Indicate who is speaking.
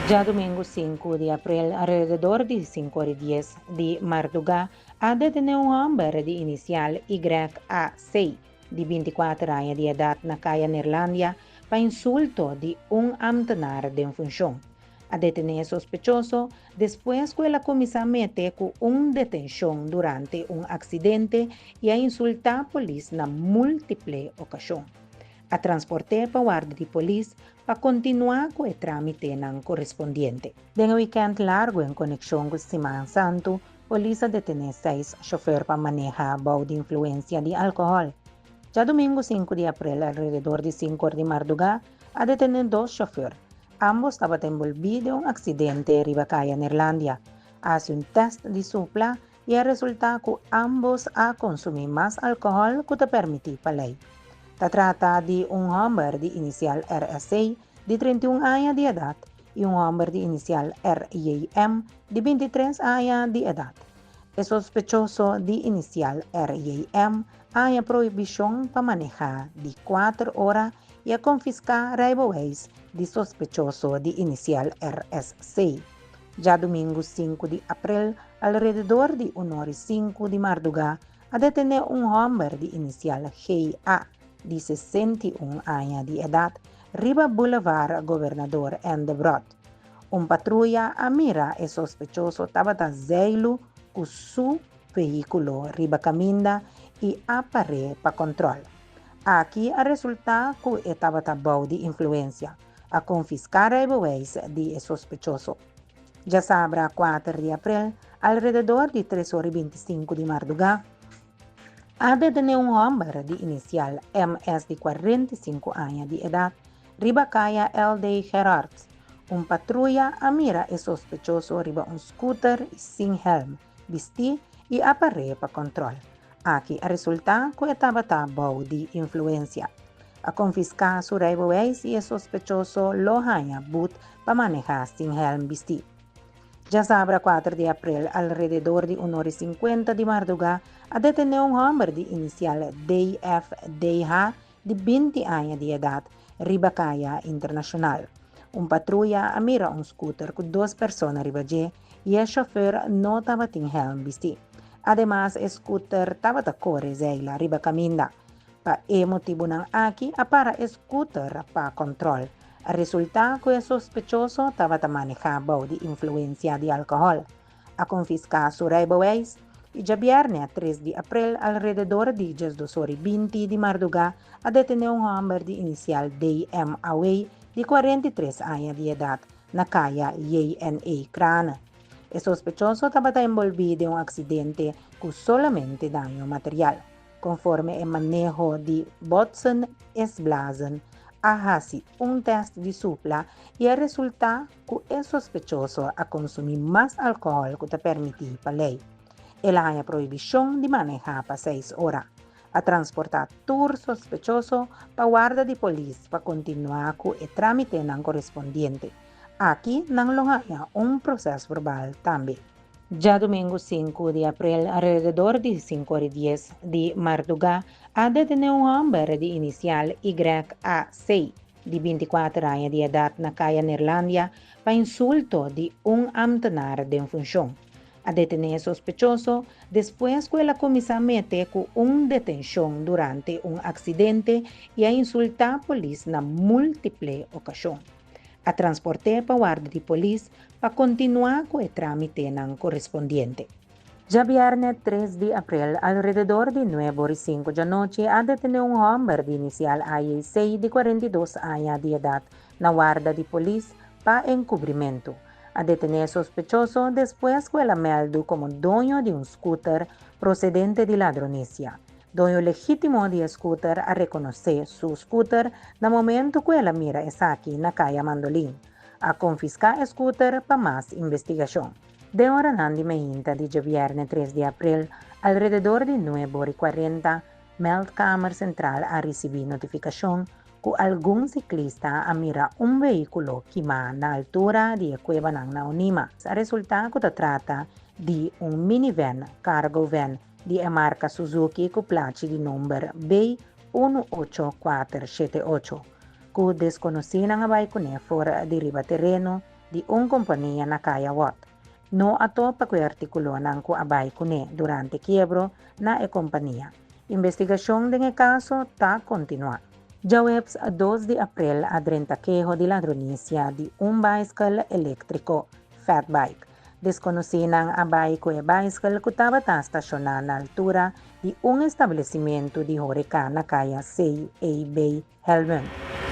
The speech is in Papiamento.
Speaker 1: Djadumingu sinku di aprel alrededor di sinku ora i dies di mardugá a detené un hòmber di inisial YAC di binti kuater aña di edat na Kaya Neerlandia pa insulto di un ámtenar den funshon. A detené e sospechoso despues ku el a kuminsá mete ku un detenshon durante un aksidente i a insultá polis na múltiple okashon. A transport'é pa warda di polis pa kontinuá ku e trámitenan korespondiente. Den e wikènt largu en konekshon ku Siman Santu, polis a detené seis shofer pa maneha bou di influensia di alkohòl. Djadumingu sinku di aprel alrededor di sinku or di mardugá a detené dos shofer. Ambos tabata enbolbí den un aksidente riba Kaya Neerlandia. A hasi un tèst di supla i a resultá ku ámbos a konsumí mas alkohòl ku ta permití pa lei. Ta trata di un hòmber di inisial RSC di 31 aña di edat i un hòmber di inisial RJM di 23 aña di edat. E sospechoso di inisial RJM a haña prohibishon pa manehá di kuater ora i a konfiská reibeweis di sospechoso di inisial RSC. Djadumingu sinku di aprel, alrededor di un ora i sinku di mardugá, a detené un hòmber di inisial GA, di 61 aña di edat, riba Boulevard Gobernador N. Debrot. Un patruya a mira e sospechoso tabata zeilu ku su vehíkulo riba kaminda i a par'é pa kòntròl. Aki a resultá ku e tabata bou di influensia. A konfiská reibeweis di e sospechoso. Djasabra kuater di aprel, alrededor di tres ora i bintisinku di mardugá, a detené un hòmber di inisial MS di 45 aña di edat riba kaya LD Gerards. Un patruya a mira e sospechoso riba un skuter i sin hèlm bistí i a par'é pa kòntròl. Aki a resultá ku e tabata bou di influensia. A konfiská su reibeweis i e sospechoso lo haña but pa manehá sin hèlm bistí. Djasabra kuater di aprel alrededor di un ora i sinkuenta di mardugá a detené un hòmber di inisial DFDH di binti aña di edat riba kaya internashonal. Un patruya a mira un skuter ku dos persona riba dje i e shofèr no tabatin hèlm bistí. Ademas e skuter tabata kore zeila riba kaminda. Pa e motibunan aki a para e skuter pa kòntròl. A resultá ku e sospechoso tabata manehá bou di influensia di alkohòl. A konfiská su reibeweis i djabièrnè tres di aprel alrededor di diesdos ora i binti di mardugá a detené un hòmber di inisial DMAW di 43 aña di edat na kaya JNA Krane. E sospechoso tabata enbolbí den un aksidente ku solamente daño material. Konforme e maneho di Botsen es Blazen a hasi un tèst di supla i a resultá ku e sospechoso a konsumí mas alkohòl ku ta permití pa lei. El a haña prohibishon di manehá pa seis ora. A transportá tur sospechoso pa warda di polis pa kontinuá ku e trámitenan korespondiente. Aki nan lo haña un prosèsverbal tambe. Djadumingu sinku di aprel alrededor di sinku ora i dies di mardugá a detené un hòmber di inisial YAC di 24 aña di edat na Kaya Neerlandia pa insulto di un ámtenar den funshon. A detené e sospechoso despues ku el a kuminsá mete ku un detenshon durante un aksidente i a insultá polis na múltiple okashon. A transport'é pa warda di polis pa kontinuá ku e trámitenan korespondiente. Djabièrnè tres di aprel alrededor di nuebe ora i sinku djanochi a detené un hòmber di inisial AJC di 42 aña di edat na warda di polis pa enkubrimentu. A detené e sospechoso despues ku el a mèldu komo doño di un skuter prosedente di ladronisia. Doño legítimo di e skuter a rekonosé su skuter na momentu ku el a mira esaki na Kaya Mandolin. A konfiská e skuter pa mas investigashon. Den oranan di meinta di djabièrnè tres di aprel, alrededor di nuebe ora i kuarenta, Meldkamer Sentral a risibí notifikashon ku algun siklista a mira un vehíkulo kimá na altura di e kuebanan na Onima. A resultá ku ta trata di un minivan, cargo van, di e marka Suzuki ku plachi di number B unu ocho kuater shete ocho, ku deskonosínan a bai kuné for di riba tereno. di un kompania na Kaya Wòt. No a topa ku e artíkulonan ku a bai kuné durante kiebro na e kompania. Investigashon den e kaso ta kontinuá. Djaweps 2 di aprel a drenta keho di ladronisia di un baiskel eléktriko, fatbike. Deskonosínan a bai ku e baiskel ku tabata stashoná na altura di un establesimentu di horeká na Kaya CAB Helmond.